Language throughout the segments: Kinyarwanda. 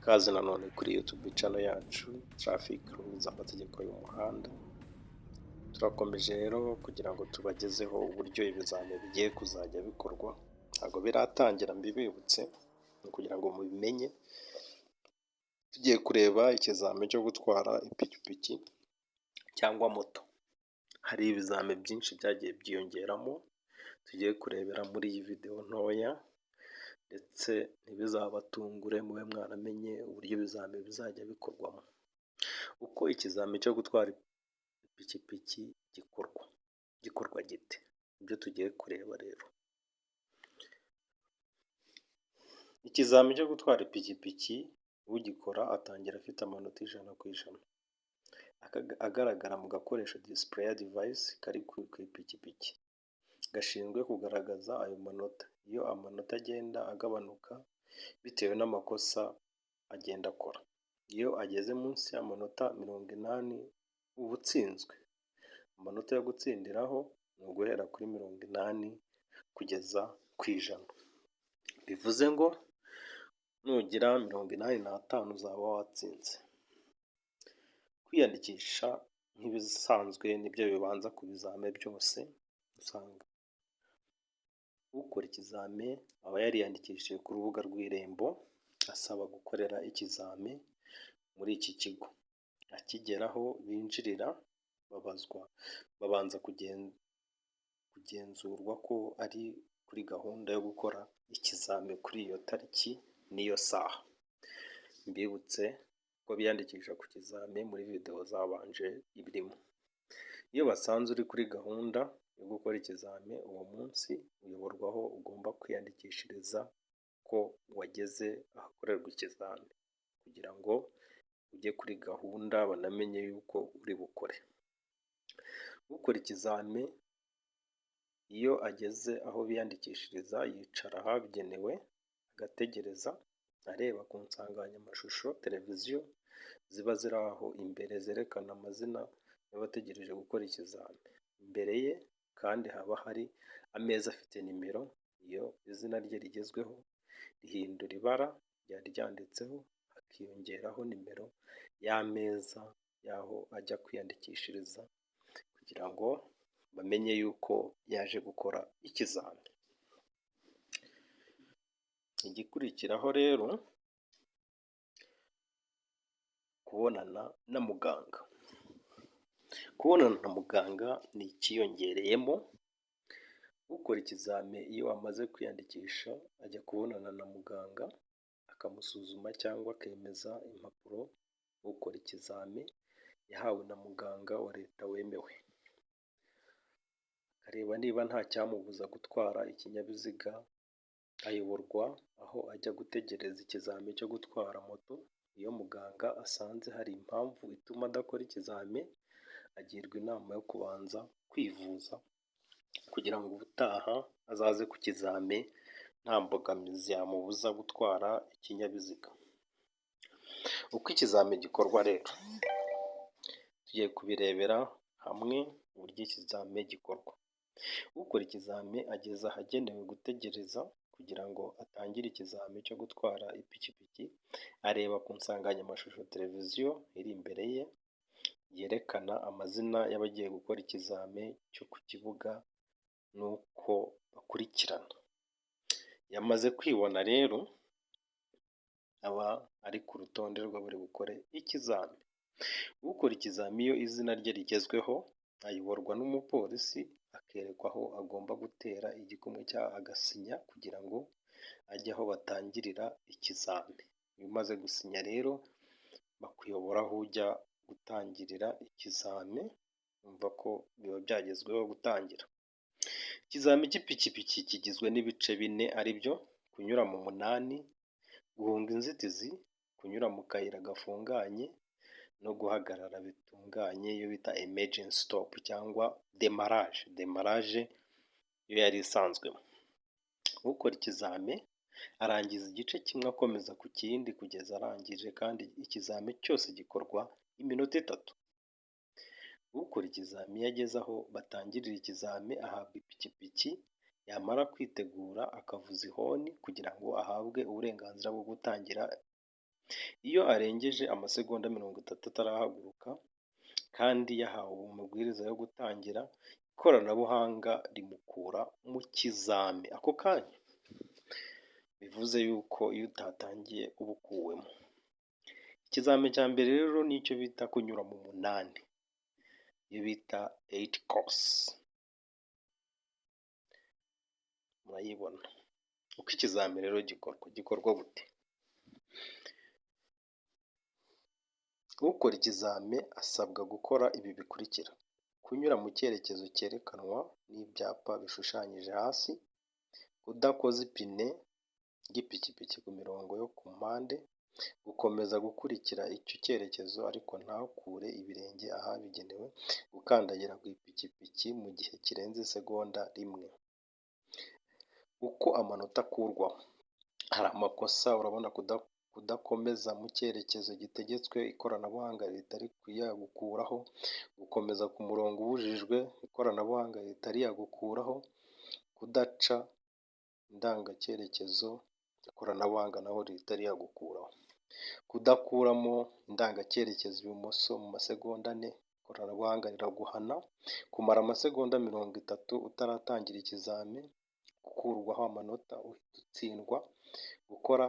Ikaze nanone kuri YouTube channel yacu Traffic Rules, amategeko y'umuhanda. Turakomeje rero kugira ngo tubagezeho uburyo ibizami bigiye kuzajya bikorwa. Ntabwo biratangira, mbibibutse, ni ukugira ngo mubimenye. Tugiye kureba ikizami cyo gutwara ipikipiki cyangwa moto. Hari ibizami byinshi byagiye byiyongeramo tugiye kurebera muri iyi videwo ntoya, ndetse ntibizabatungure, mube mwaramenye uburyo ibizami bizajya bikorwamo. Uko ikizami cyo gutwara ipikipiki gikorwa, gikorwa gite? Nibyo tugiye kureba rero. Ikizami cyo gutwara ipikipiki, ugikora atangira afite amanota 100% agaragara mu gakoresho display device kari ku ipikipiki, gashinzwe kugaragaza ayo manota. Iyo amanota agenda agabanuka bitewe n'amakosa agenda akora. Iyo ageze munsi y'amanota 80 uba utsinzwe. Amanota yo gutsindiraho ni uguhera kuri 80 kugeza ku 100. Bivuze ngo nugira 85 uzaba watsinze. Kwiyandikisha nk'ibisanzwe nibyo bibanza ku bizame byose, usanga ukora ikizame aba yariyandikishije ku rubuga rw'Irembo asaba gukorera ikizame muri iki kigo. Akigera aho binjirira babazwa, babanza kugenzurwa ko ari kuri gahunda yo gukora ikizame kuri iyo tariki n'iyo saha. Mbibutse ko biyandikisha ku kizame muri videwo zabanje ibirimo. Iyo basanze uri kuri gahunda yo gukora ikizame uwo munsi, uyoborwa aho ugomba kwiyandikishiriza ko wageze ahakorerwa ikizame, kugira ngo ujye kuri gahunda banamenye yuko uri bukore. Ukora ikizame iyo ageze aho biyandikishiriza yicara ahabugenewe agategereza, areba ku nsanganyamashusho televiziyo ziba ziri aho imbere zerekana amazina y'abategereje gukora ikizami. Imbere ye kandi haba hari ameza afite nimero, iyo izina rye rigezweho rihindura ibara ryari ryanditseho hakiyongeraho nimero y'ameza y'aho ajya kwiyandikishiriza kugira ngo bamenye yuko yaje gukora ikizami. Igikurikiraho rero, kubonana na muganga. Kubonana na muganga ni ikiyongereyemo, ukora ikizami iyo amaze kwiyandikisha ajya kubonana na muganga akamusuzuma cyangwa akemeza impapuro ukora ikizami yahawe na muganga wa leta wemewe, akareba niba nta cyamubuza gutwara ikinyabiziga, ayoborwa aho ajya gutegereza ikizami cyo gutwara moto. Iyo muganga asanze hari impamvu ituma adakora ikizami, agirwa inama yo kubanza kwivuza kugira ngo ubutaha azaze ku kizami nta mbogamizi yamubuza gutwara ikinyabiziga. Uko ikizami gikorwa rero, tugiye kubirebera hamwe uburyo ikizami gikorwa. Ukora ikizami ageze ahagenewe gutegereza kugira ngo atangire ikizami cyo gutwara ipikipiki, areba ku nsanganyamashusho televiziyo iri imbere ye yerekana amazina y'abagiye gukora ikizami cyo ku kibuga n'uko bakurikirana. Yamaze kwibona rero aba ari ku rutonde rw'abari bukore ikizami. Ukora ikizami iyo izina rye rigezweho ayoborwa n'umupolisi akerekwa aho agomba gutera igikumwe cyangwa agasinya kugira ngo ajye aho batangirira ikizami. Iyo umaze gusinya rero bakuyobora aho ujya gutangirira ikizami, urumva ko biba byagezweho gutangira. Ikizami cy'ipikipiki kigizwe n'ibice bine ari byo: kunyura mu munani, guhunga inzitizi, kunyura mu kayira gafunganye no guhagarara bitunganye, iyo bita emergency stop cyangwa démarrage. Démarrage yo yari isanzwemo. Ukora ikizami arangiza igice kimwe akomeza ku kindi kugeza arangije, kandi ikizami cyose gikorwa iminota 3. Ukora ikizami iyo ageze aho batangirira ikizami ahabwa ipikipiki, yamara kwitegura akavuza ihoni kugira ngo ahabwe uburenganzira bwo gutangira. Iyo arengeje amasegonda 30 atarahaguruka kandi yahawe amabwiriza yo gutangira, ikoranabuhanga rimukura mu kizami ako kanya. Bivuze yuko iyo utatangiye uba ukuwemo. Ikizami cya mbere rero ni icyo bita kunyura mu munani, iyo bita eight course, murayibona. Uko ikizami rero gikorwa, gikorwa gute? Ukora ikizami asabwa gukora ibi bikurikira: kunyura mu cyerekezo cyerekanwa n'ibyapa bishushanyije hasi, kudakoza ipine ry'ipikipiki ku mirongo yo ku mpande, gukomeza gukurikira icyo cyerekezo ariko ntakure ibirenge ahabigenewe, gukandagira ku ipikipiki mu gihe kirenze isegonda rimwe. Uko amanota akurwaho: hari amakosa urabona kudakomeza mu cyerekezo gitegetswe, ikoranabuhanga rihita riyagukuraho, gukomeza ku murongo ubujijwe, ikoranabuhanga rihita riyagukuraho, kudaca indangacyerekezo, ikoranabuhanga naho rihita riyagukuraho, kudakuramo indangacyerekezo ibumoso mu masegonda 4, ikoranabuhanga riraguhana, kumara amasegonda 30 utaratangira ikizami, gukurwaho amanota uhita utsindwa, gukora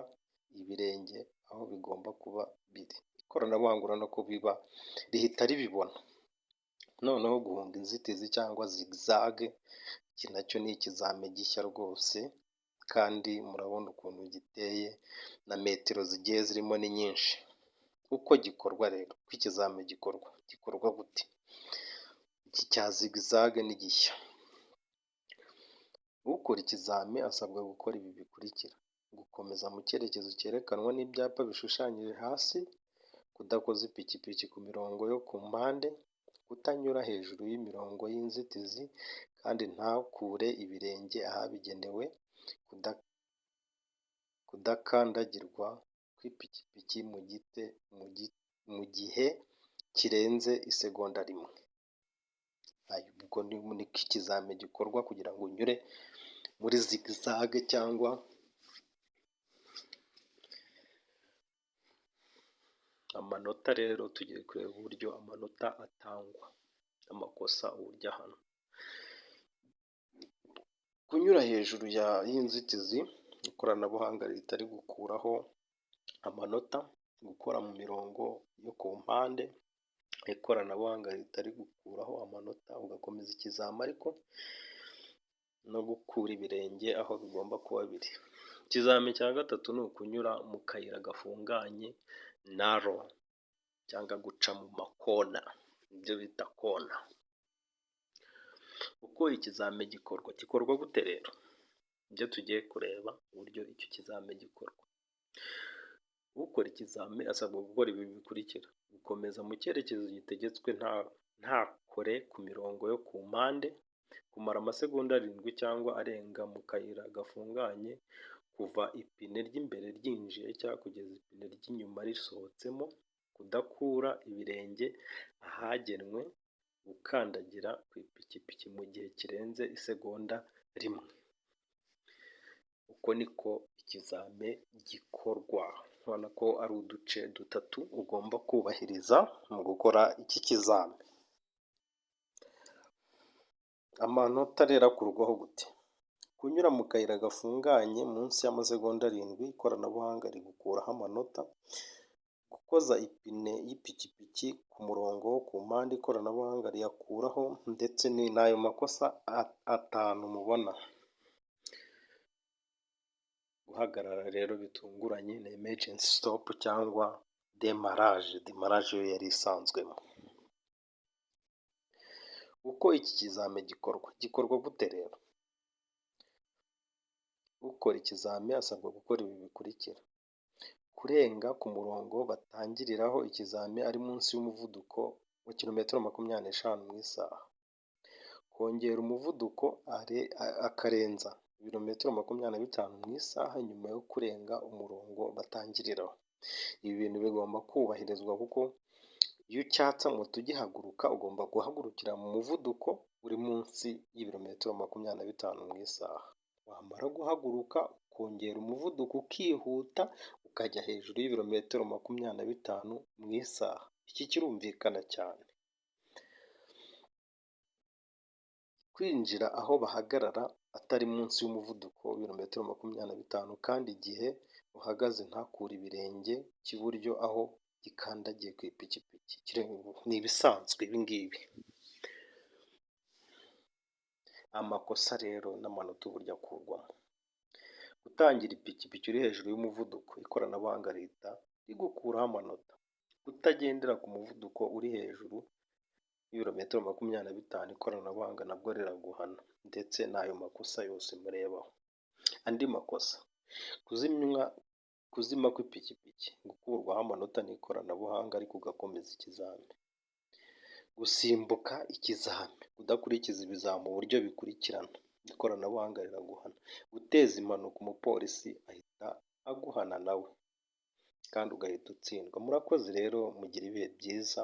ibirenge aho bigomba kuba biri. Ikoranabuhanga urabona ko biba rihita ribibona. Noneho guhunga inzitizi cyangwa zigzag, iki nacyo ni ikizami gishya rwose kandi murabona ukuntu giteye na metero zigiye zirimo ni nyinshi. Uko gikorwa rero, uko ikizami gikorwa, gikorwa gute? Iki cya zigzag ni gishya. Ukora ikizami asabwa gukora ibi bikurikira: gukomeza mu cyerekezo cyerekanwa n'ibyapa bishushanyije hasi, kudakoza ipikipiki ku mirongo yo ku mpande, kutanyura hejuru y'imirongo y'inzitizi kandi ntakure ibirenge ahabigenewe, kudakandagirwa kw'ipikipiki mu gihe kirenze isegonda rimwe. Ubwo niko ikizami gikorwa kugira ngo unyure muri zigzag cyangwa amanota. Rero tugiye kureba uburyo amanota atangwa, amakosa uburyo ahanwa. Kunyura hejuru y'inzitizi, ikoranabuhanga rihita rigukuraho amanota, gukora mu mirongo yo ku mpande, ikoranabuhanga rihita rigukuraho amanota ugakomeza ikizami ariko, no gukura ibirenge aho bigomba kuba biri. Ikizami cya gatatu ni ukunyura mu kayira gafunganye narrow cyangwa guca mu makona, ibyo bita kona. Uko ikizami gikorwa, gikorwa gute rero? Ibyo tugiye kureba uburyo icyo kizami gikorwa. Ukora ikizami asabwa gukora ibi bikurikira: gukomeza mu cyerekezo gitegetswe ntakore ku mirongo yo ku mpande, kumara amasegonda 7 cyangwa arenga mu kayira gafunganye kuva ipine ry'imbere ryinjiye cyangwa kugeza ipine ry'inyuma risohotsemo, kudakura ibirenge ahagenwe, gukandagira ku ipikipiki mu gihe kirenze isegonda rimwe. Uko niko ikizame gikorwa. Urabona ko ari uduce dutatu ugomba kubahiriza mu gukora iki kizami. Amanota rero akurwaho gute? Kunyura mu kayira gafunganye munsi y'amasegonda 7, ikoranabuhanga rigukuraho amanota, gukoza ipine y'ipikipiki ku murongo wo ku mpande, ikoranabuhanga riyakuraho, ndetse n'ayo makosa 5 mubona. Guhagarara rero bitunguranye ni emergency stop cyangwa demarage, demarage yo yari isanzwemo. Uko iki kizami gikorwa, gikorwa gute rero? Ukora ikizami asabwa gukora ibi bikurikira: kurenga ku murongo batangiriraho ikizami ari munsi y'umuvuduko wa kilometero 25 mu isaha, kongera umuvuduko akarenza ibirometero 25 mu isaha nyuma yo kurenga umurongo batangiriraho. Ibi bintu bigomba kubahirizwa kuko iyo ucyatsa moto ugihaguruka ugomba guhagurukira mu muvuduko uri munsi y'ibirometero 25 mu isaha. Wamara guhaguruka ukongera umuvuduko ukihuta Ukajya hejuru y'ibirometero 25 mu isaha. Iki kirumvikana cyane. Kwinjira aho bahagarara atari munsi y'umuvuduko w'ibirometero 25 kandi igihe uhagaze ntakure ibirenge cy'iburyo aho gikandagiye ku ipikipiki. Ni ibisanzwe ibi ngibi. Amakosa rero n'amanota uburyo akurwamo. Gutangira ipikipiki uri hejuru y'umuvuduko, ikoranabuhanga rihita rigukuraho amanota. Kutagendera ku muvuduko uri hejuru y'ibirometero 25, ikoranabuhanga nabwo riraguhana ndetse n'ayo makosa yose murebaho. Andi makosa: kuzimywa, kuzima kw'ipikipiki, gukurwaho amanota n'ikoranabuhanga ariko ugakomeza ikizami. Gusimbuka ikizami, kudakurikiza ibizami uburyo bikurikirana, ikoranabuhanga riraguhana. Guteza impanuka, umupolisi ahita aguhana nawe kandi ugahita utsindwa. Murakoze rero, mugire ibihe byiza.